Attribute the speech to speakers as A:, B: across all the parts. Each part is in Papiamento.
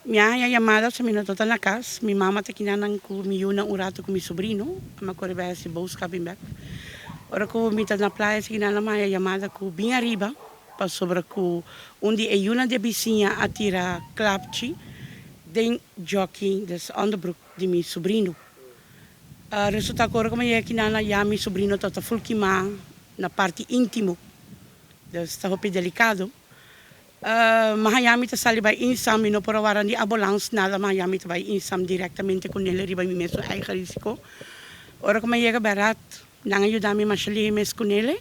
A: Mi a haña yamada so mi no ta na kas. Mi mama ta kinanan ku mi yunan un ratu ku mi sobrino. Mi a kore bai hasi boodschap bek. Ora ku mi ta na playa si kinanan mi a haña yamada ku bin ariba pasobra ku un di e yunan di e bisiña a tira klapchi den jockey, dus onderbroek di mi sobrino. Resulta ku ora ku mi a yega kinanan ya mi sobrino tabata ful kimá na parti íntimo. Dus ta hopi delikado. Mahaña mi ta sali bai Insam, mi no por a wara ni ambulans, nada, mahaña mi ta bai Insam directamente cu nel riba mi mes eigen risico. Ora cu mi a yega Berat, nan a yuda mi masha lihe mes cu nel,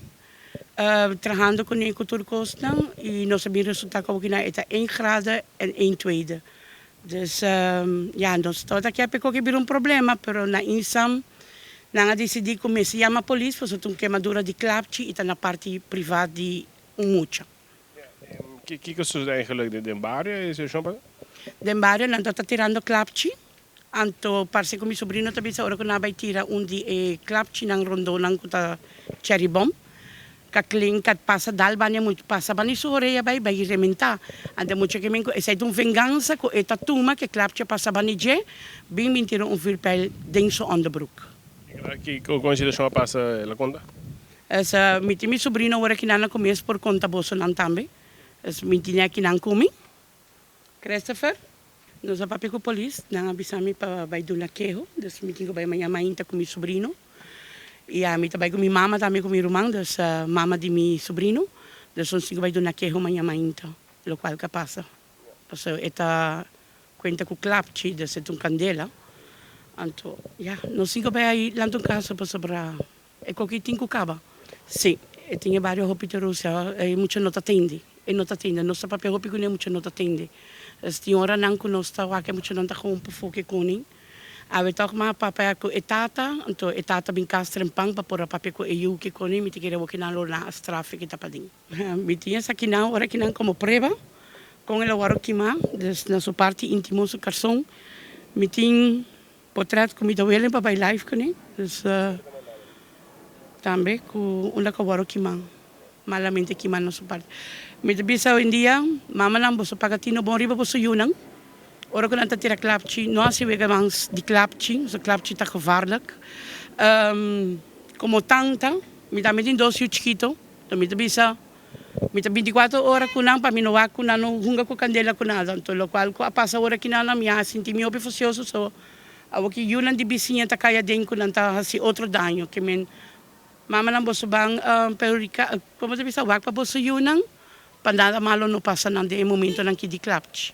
A: trahando cu ne cu tur cosnan y nos a bin resulta como cu nan e ta een grade en een tweede. Dus ya, nos tabata kier p'e koki bira un problema, pero na Insam nan a dicidi cu mester yama polis pasobra ta un kemadura di klapchi y ta na parti privat di un mucha.
B: Kiko a sucede eigenlijk den bario e situacion pasa?
A: Den bario nan ta tirando klapchi, anto parce cu mi sobrino ta bisa ora cu nan a bay tira un di e klapchinan rondonan cu ta cherry bomb, ka klink ka pasa dal bani e mucha pasa bani su orea bay bay rementa, anto e mucha ke men cu esey ta un vengansa cu e ta tuma ke klapchi a pasa bani dje bin bin tira un vuurpijl den su onderbroek.
B: Kiko con e situacion a pasa el a conta?
A: Es mi tin mi sobrino ora ki nan a kume es por konta bosonan tambe. Es mi tine akinan ku mi. Christopher, Nos a papia ku polis, nan a bisa mi pa bai duna keho, dus mi tin ku bai maña mainta ku mi sobrino. I ami ta bai ku mi mama tambe ku mi ruman, dus mama di mi sobrino. Dus nos tin ku bai duna keho maña mainta, lokual ka pasa. Pasobra e ta kuenta ku klapchi, dus e ta un kandela. Anto, ya, nos tin ku bai ai lanta un kaso pasobra E koki tin ku kaba. Sí, e tin e bario hopi te Rusia, e mucha no ta tende. E no ta tende. Nos ta papia hopi kuné, mucha no ta tende. Es tin oranan ku nos ta wak e muchanan ta gewoon pafó ku e koning. Awe tòg m'a papia ku e tata, anto e tata bin kas trempan pa por a papia ku e yu ku e koning. Mi ta kere awor kinan lo nan a straf e ki ta paden. Mi tin esakinan ora kinan komo prueba kon el a wòrdu kimá, dus na su parti íntimo, su karson. Mi tin. Potret ku mi ta welen pa bai live kuné, dus tambe ku unda ku a wòrdu kimá, malamente kimá na su parti. Mi ta bisa oyendia, mamanan boso paga tino bon riba boso yunan, ora ku nan ta tira klapchi, no hasi wega mas di klapchi, pasobra klapchi ta gevaarlijk. Komo tanta, mi tambe tin dos yu chikito, mi ta bisa. Mi ta binticuatro ora cu nan pa mi no wak cu nan no hunga cu candela cu nada. Anto locual cu a pasa ora ki nan mi a sinti mi hopi fusioso so awor ki yunan di bisiña ta cay aden cu nan ta haci otro daño ke men mamanan boso ban perhudica como ta bisa wak pa boso yunan pa nada malo no pasa nan den e momentonan ki di klapchi.